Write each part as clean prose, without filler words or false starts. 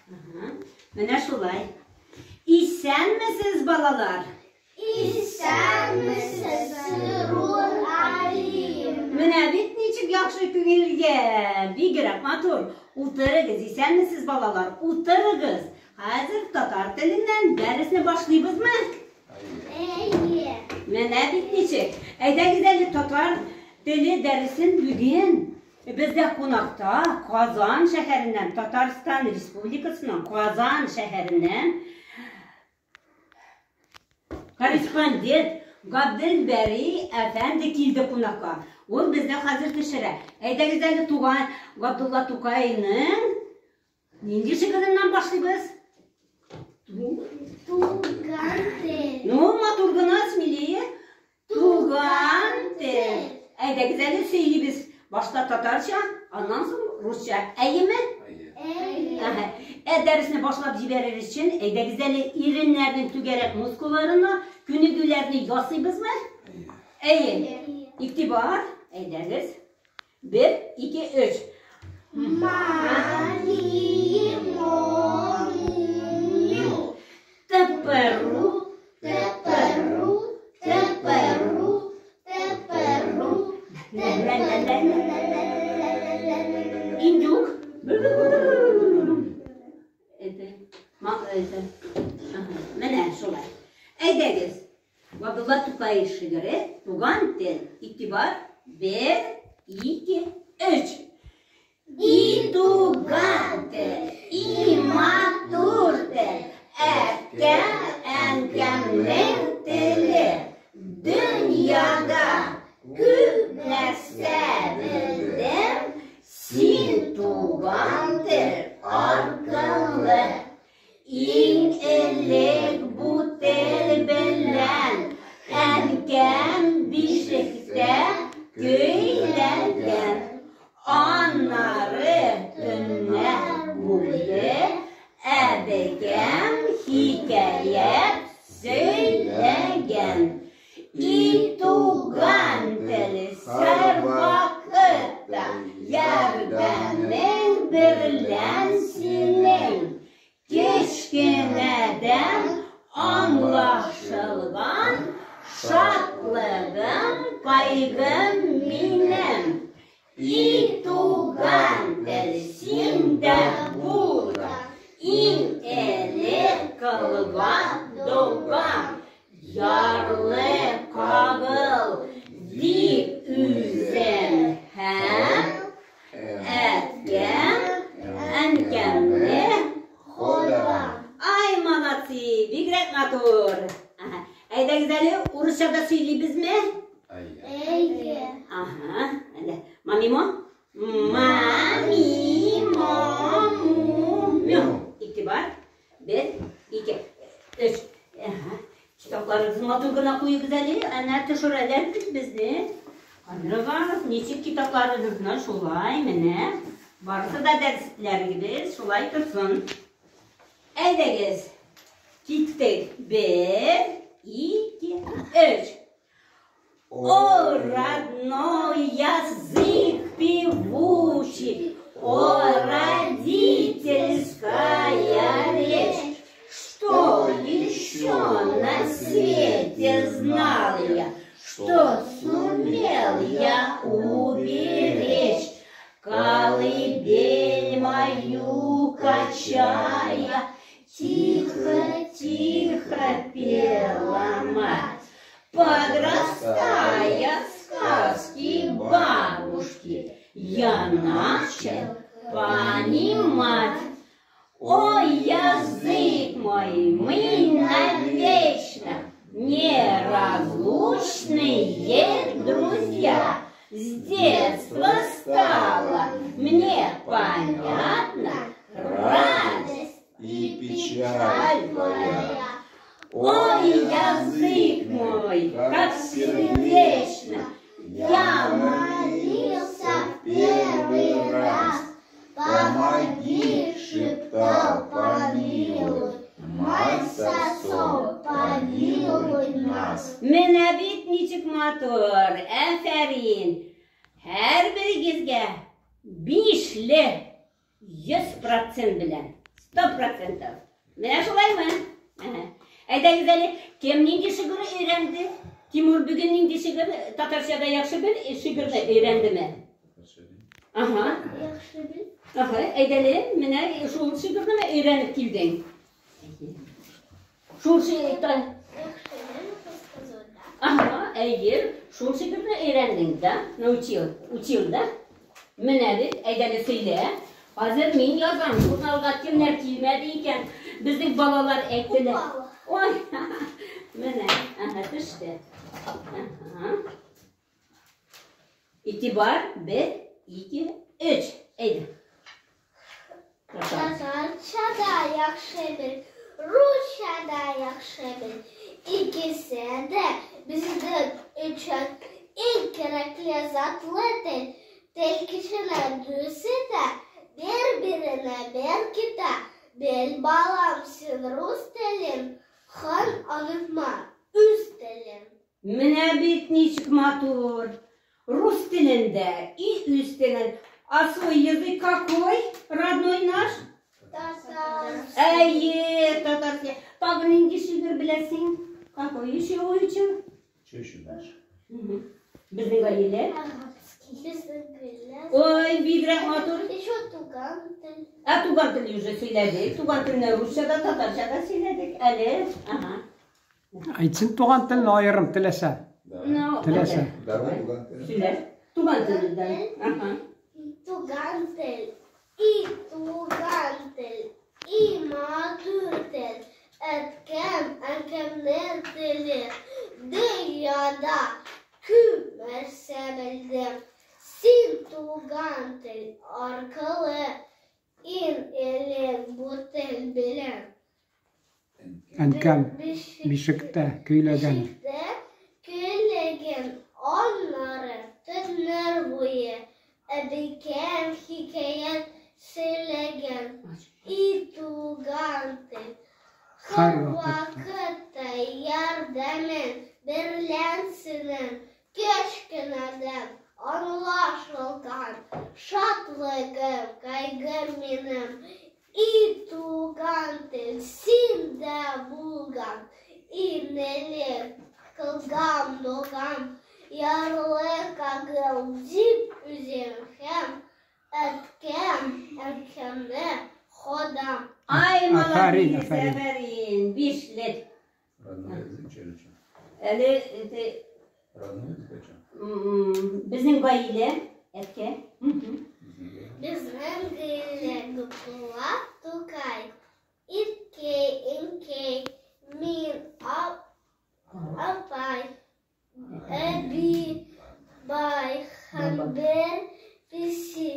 Менә шулай. Исәнмесез, балалар? Исәнмесез, Сырур Алиевна. Менә бит ничек яхшы күңелгә, бигрәк матур. Утырыгыз, исәнмесез, балалар, утырыгыз. Хәзер татар теленнән дәресне башлыйбызмы? Әйе. Менә бит ничек. Әйдәгез әле татар теле дәресен бүген бездә кунакта Казан шәһәреннән, Татарстан Республикасының Казан шәһәреннән корреспондент Габделбәри әфәнде килде кунакка. Ул безне хәзер төшерә. Әйдәгез әле туган Габдулла Тукайның нинди шигыреннән башлыйбыз? Туган тел. Ну, матур гына, смелее. Туган тел. Әйдәгез әле сөйлибез. Башта татарча, аннан соң русча. Әйеме? Әйе. Әһә. Ә дәресне башлап җибәрер өчен, әйдәгез әле иреннәрнең түгәрәк мускулларына күнегүләрне ясыйбызмы? Әйе. Игътибар, әйдәгез. Бер, ике, өч. Ма, ми, мо, му, мю. Тпру, Т-п-ру, т-п-ру, т-п-ру, Индюк. Это, это. Ага, менә шулай. Әйдәгез. Габдулла Тукай шигыре Туган тел. Игътибар. Бер, ике, өч. И туган тел, и матур тел, әткәм, әнкәмнең теле. Дөньяда күп нәрсә белдем, син туган тел аркылы. Иң элек бу тел белән әнкәм бишектә көйләгән. Аннары төннәр буе әбекәм хикәят сөйләгән. И туган тел һәрвакытта ярдәмең берлән синең. Кечкенәдән аңлашылган шатлыгым, кайгым минем. И туган тел синдә булган, иң элек кылган догам. Ярлы кабыл дип үзем һәм әткәм, әнкәмне Хода. Ай, молодцы, бигрәк матур. Ага. Әйдәгез әле урысча да сөйлибезме? Әйе. Ага, әйдә. Мамимо? Мамимо, му, мю. Игътибар. Бер, ике, өч. Ага. Китапларыгызны матур гына куегыз әле. Әнә төшерәләр бит безне. Карагыз, ничек китапларыгызны шулай менә. Барысы да дәресләрегез шулай торсын. Әйдәгез. Киттек. Бер, ике, өч. О, родной язык певучий, о, родительская речь, что еще на свете знал я, что сумел я уберечь? Колыбель мою качая, тихо-тихо пела мать. Подрастая, сказки бабушки я начал понимать. Ой, язык мой, мы навечно неразлучные друзья. С детства стало мне понятно радость И печаль твоя. Ой, язык мой, как сердечно я молился в первый раз. Помоги, шептал, помилуй, мать с отцом, помилуй нас. Менә бит ничек матур, афәрин. Һәрберегезгә бишле 100% белән. 100%. Менә шулаймы? Әйдәгез әле, кем нинди шигырь өйрәнде? Тимур бүген нинди шигырь татарча да яхшы бел, шигырьне өйрәндеме? Ага. Яхшы бел. Ага, әйдәле, менә шул шигырьне өйрәнеп килдең. Шул шигырь. Ага, әйе, шул шигырьне өйрәндең, да? Научил, учил, да? Менә бит, әйдәле сөйлә. Хәзер мин язам, журналга кемнәр килмәде икән? Безнең балалар әйттеләр. Ой, менә, ага, төште. Ага. Игътибар, бер, ике, өч. Әйдә. Татарча да яхшы бел, русча да яхшы бел. Икесе дә безнең өчен иң кирәкле затлы тел. Тел кешене дус итә, бер-беренә беркетә. Бел, балам, син рус телен, һәм онытма үз телең. Менә бит ничек матур. Рус телендә и үз телен. А свой язык какой? Родной наш? Татар. Әйе, татарча. Тагын нинди шигырь беләсең? Какой еще выучил? Что еще дальше? Безнең гаилә. Безнең гаилә. Ой, бигрәк матур. Еще туган тел. Ә туган телне уже сөйләдек. Туган телне русча да, татарча да сөйләдек. Әле, ага. Әйтсен туган телне аерым теләсә. Да. Ну, Теләсә. Давай туган тел. Сөйлә. Туган телдән. Ага. Туган тел. И туган тел. И матур тел. Әткәм, әнкәмнең теле. Дөньяда күп нәрсә белдем. Син туган тел аркылы иң элек бу тел белән. Әнкәм бишектә көйләгән. Бишектә көйләгән, аннары төннәр буе әбекәм хикәят сөйләгән. И туган тел. Һәрвакытта ярдәмең берлән синең кечкенәдән аңлашылган шатлыгым, кайгым минем. И туган тел синдә булган, иң элек кылган догам, ярлыкагым дип үзем һәм әткәм, әнкәмне Ходам. Ай, Афәрин, молодец, афәрин. афәрин. Бишле. Родной язык что ли? Әле это, Родной язык о чем? безнең гаилә, әткә. Безнең гаилә Габдулла Тукай. Иткәй, әнкәй, мин, апай, әби, бай һәм бер песи.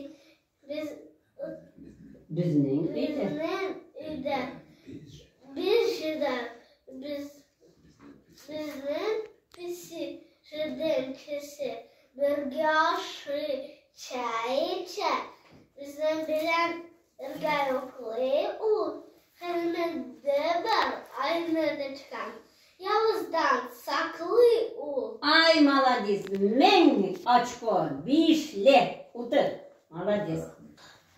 Безнең өйдә. Безнең өйдә без җиде, безнең песи җиде кеше бергә ашый, чәй эчә. Безнең белән бергә йоклый ул. Хезмәттә бар, айны тычкан. Явыздан саклый ул. Ай, молодец. Мең очко, бишле. Утыр. Молодец.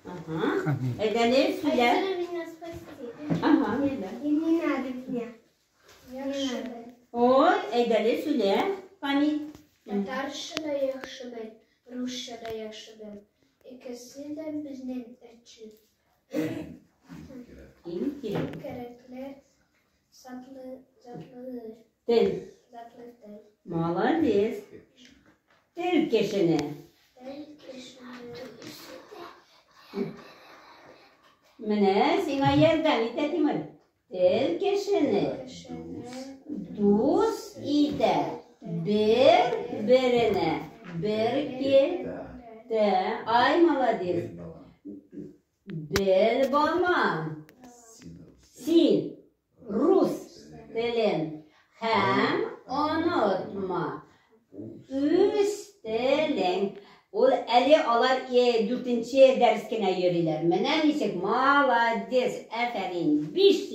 Ага. Әйдәле, сөйлә. меня спасти. Ага, әйдә. И не надо меня. Не надо. Ой, әйдәле, сөйлә. Камил. Татарча да яхшы бел, русча да яхшы бел. Икесе дә безнең өчен Иң кирәк. кирәкле затлы затлы Тел. затлы тел. Молодец. Тел кешене. Тел кешене Менә сиңа ярдәм итә Тимур. Тел кешене кешене дус итә. Бер беренә беркетә. Ай, молодец. Бел балам. Син рус телен һәм онытма үз телең. Ул әле алар дүртенче дәрес кенә йөриләр. Менә ничек молодец, афәрин, бишле.